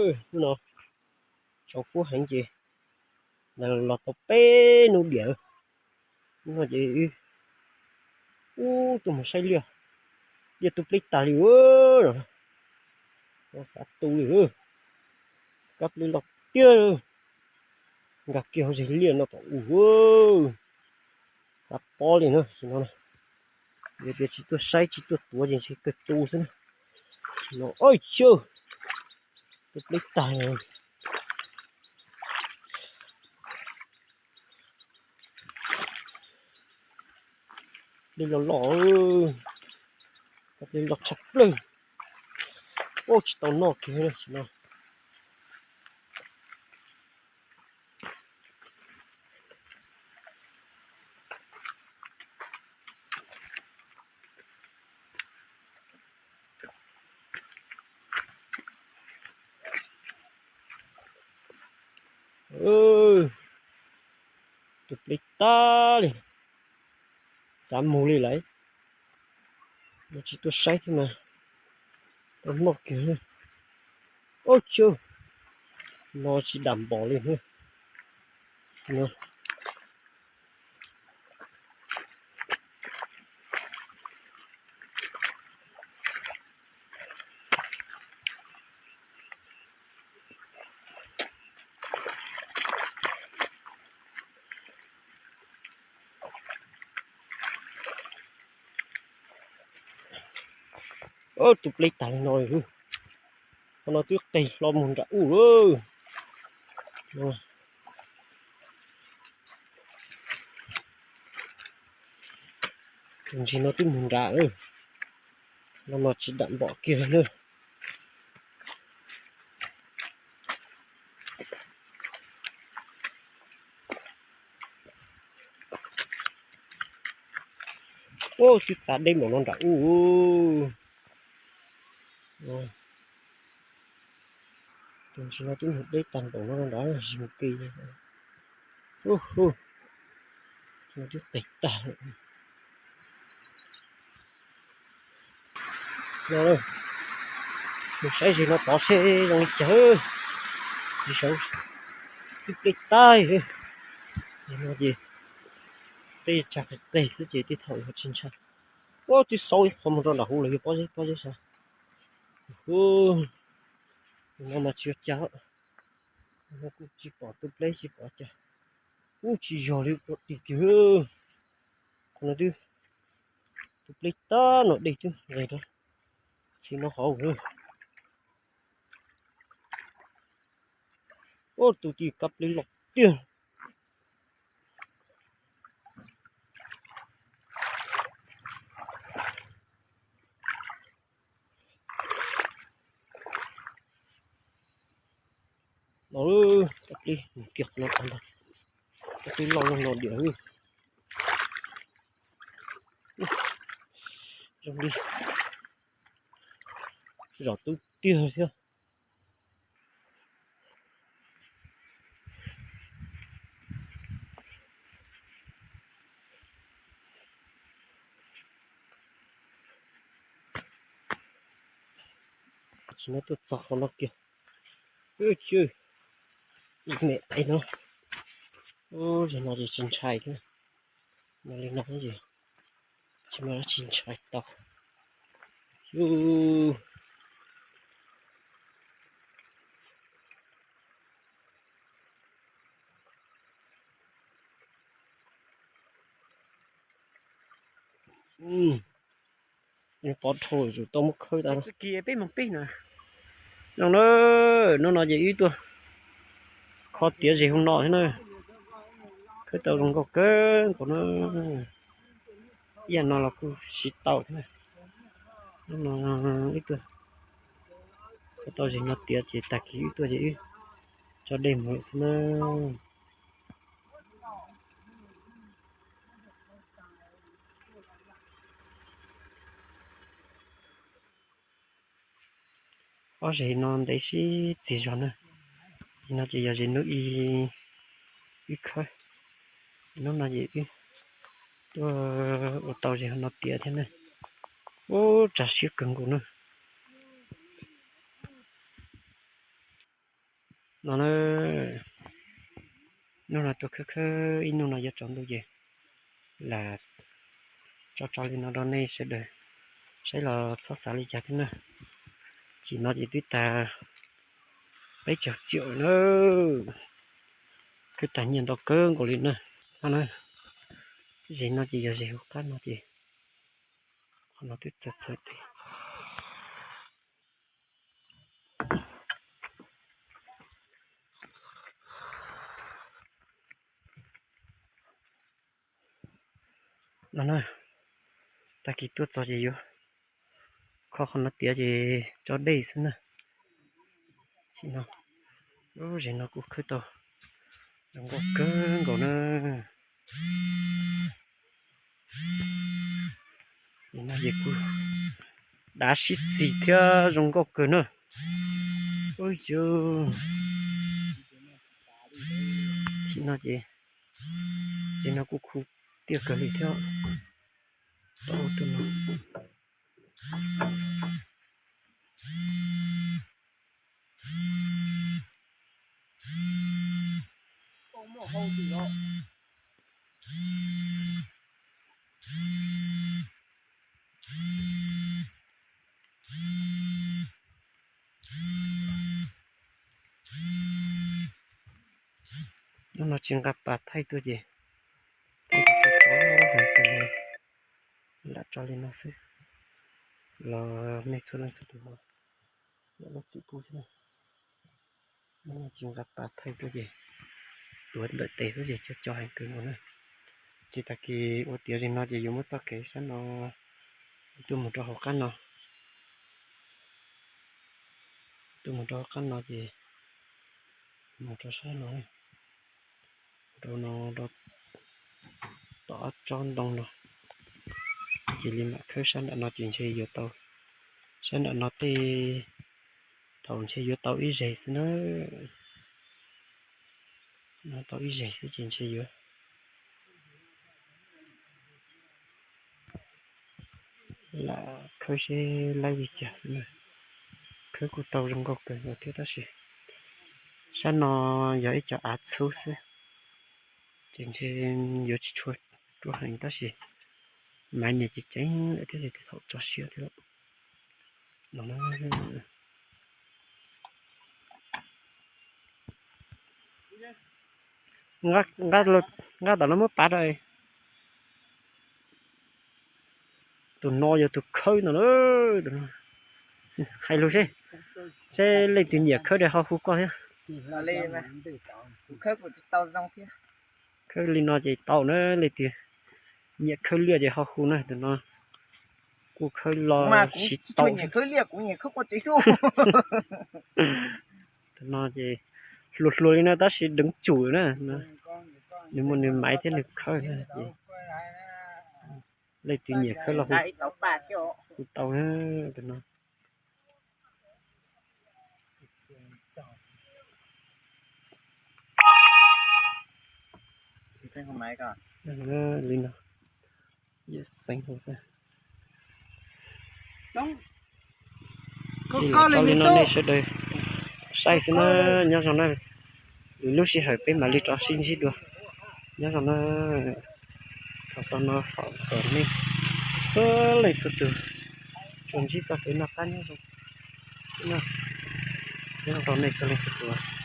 Hnub no tsaus fuab heev ces los tau peb hnub diam. Hnub no ces ub tuaj mus saib liaj, liaj tu pleb tag li, xav tu li, kab pleb loj tiag, nkag kiag hauv zes liaj no tom u, xav pob li na. Sim no yog tias tsis tuaj saib tsis tuaj tuav ces ntshe kawg tu xwb na. Sim no oj, tu pleb tag. Pleb loj loj, kab pleb loj tshaj plaws. Ub, tsis tau noj kiag sim no. Tu pleb tag li, xav mus li lawm. Tsis tuaj saib thiab mas tau noj kiag. Ub, no tsis dam npom li. Ub, tu pleb tag li no, qhov no twb qeg hlo mus nram ub lawm. Tus ntsis no twb mus nram lawm, no mas tsis dam npom kiag li na. Ub, twb txav deb npaum no nram ub. Tus ntsis no twb mus deb tag npaum no nram zis mus ke. Ub, no twb qeg tag lawm. Mus saib zis no tod seb zoo li cas. Zis saud xwb pleb tag. Zis no ces peb tsa qis qis xwb ces tej thaum yog tsis ntshai. Ub, twb xaub ib qho mus rau nram hauv lawm, yog pob zeb pob zeb sav. Ub, no mas tsis ua cas, no kuj tsis pom tu pleb tsis pom cas. Ub, tsis yog li, ua tim kiag. Qhov no twb tu pleb tag no, dej twb nqes rau txhim no hauv. Ub, tus tij kab pleb loj tiag. Los, kab pleb mus kiag qhov no tag ntag. Kab pleb loj loj no diam. Zoo li zom tub tiag thiab. Tsis muab tuaj txog qhov no kiag. Ib me qe no, ub, zem no ces tsis ntshai thiab. No li no ces tsis muaj dab tsi ntshai tau. Yus, pov dhau yuav tsum tau muab khawb tas. Tsis kis peb mus pib na. Zoo na, hnub no ces wb tuaj kho tiav zes hauv no thiab na. Khawb tau zoo nkauj kawg nkaus na. Ib yam no los kuj siv tau thiab. Hnub no wb tuaj kho tau zes no tiav ces tag kis wb tuaj ces wb tso dej mus lawm xwb na. Ob zes no ntev sib txig zog na. Zes no ces yog zes hnub ib wb khawb. Hnub no ces wb tuaj ua tau zes no tiav thiab na. Ub, tsag siab kawg nkaus na. No na, hnub no tuaj khawb khawb ib hnub no yuav tsaus ntuj ces lam tso tso li no rau nej sawv daws saib los txhob xav li cas thiab na. Chim no ces twb tag peb caug txiam na, khawb tag nyiaj ntau kawg nkaus li na. No na, zes no ces yog zes hauv qab no ces qhov no twb txawv txawv li. No na, tag kis tuaj txog ces yuav kho qhov no tiav ces tso dej xwb na. Tam sim no, lub zes no kuj khawb tau zoo nkauj kawg nkaus na. Tam sim no ces kuj dav sib txig thiab zoo nkauj kawg na. Ub, tam sim no ces, ces no kuj khu tiaj kawg li thiab. Tau tus no. Hnub no tsis nqa pas thaij tuaj ces thaij tso heev kawg, lam tso li no xwb. Los nej txhua leej txhua tus ho lub txim pub thiab. Hnub no tsis nqa pas thaij tuaj ces tuav ntawm tes xwb ces co co heev kawg nkaus na. Ces tag kis ua tiav zes no ces yuav muab txoj kev sab no tuaj mus rau hauv qab no. Tuaj mus rau hauv qab no ces mus rau sab no, rau no, rau tom ob tsob ntoo no. Cia li mam khawb sab nram no ces ntshe yuav tau, sab nram no tej thaum ntshe yuav tau ib zes xwb na. No tau ib zes xwb ces ntshe yuav lam khawb seb laib li cas xwb na. Khawb kuj tau zoo nkauj kawg nkaus thiab tab sis sab no yog ib co av txhub xwb ces ntshe yuav tsis tshua ruaj heev tab sis maiv nias ceev ceev lawm thiab ces thaum tso siab thiab lawm. Nqa tom no muab pav rau. Tus no yog tus khawb no. Hais lus seb, seb leej twg nyiam khawb de ho hu koj thiab. Khawb li no ces tau na, leej twg nyiam khawb liaj ces ho hu na, tus no kuj khawb los tsis tau. Tus no ces hluas hluas li no tab sis deev tsum na, nws muaj nws maiv thiab nws khawb na ces leej twg nyiam khawb los hu tau na, tus no. Li no, xeev hu xwb. Ces tso li no nej sawv daws saib xwb na, nyob zoo na. Lwm lub sij hawm peb mam li rov sib ntsib dua. Nyob zoo na, thaum xaus no foom kom nej txhua leej txhua tus tsuas ntsib txoj kev noj qab nyob zoo xwb na. Nyob zoo rau nej txhua leej txhua tus.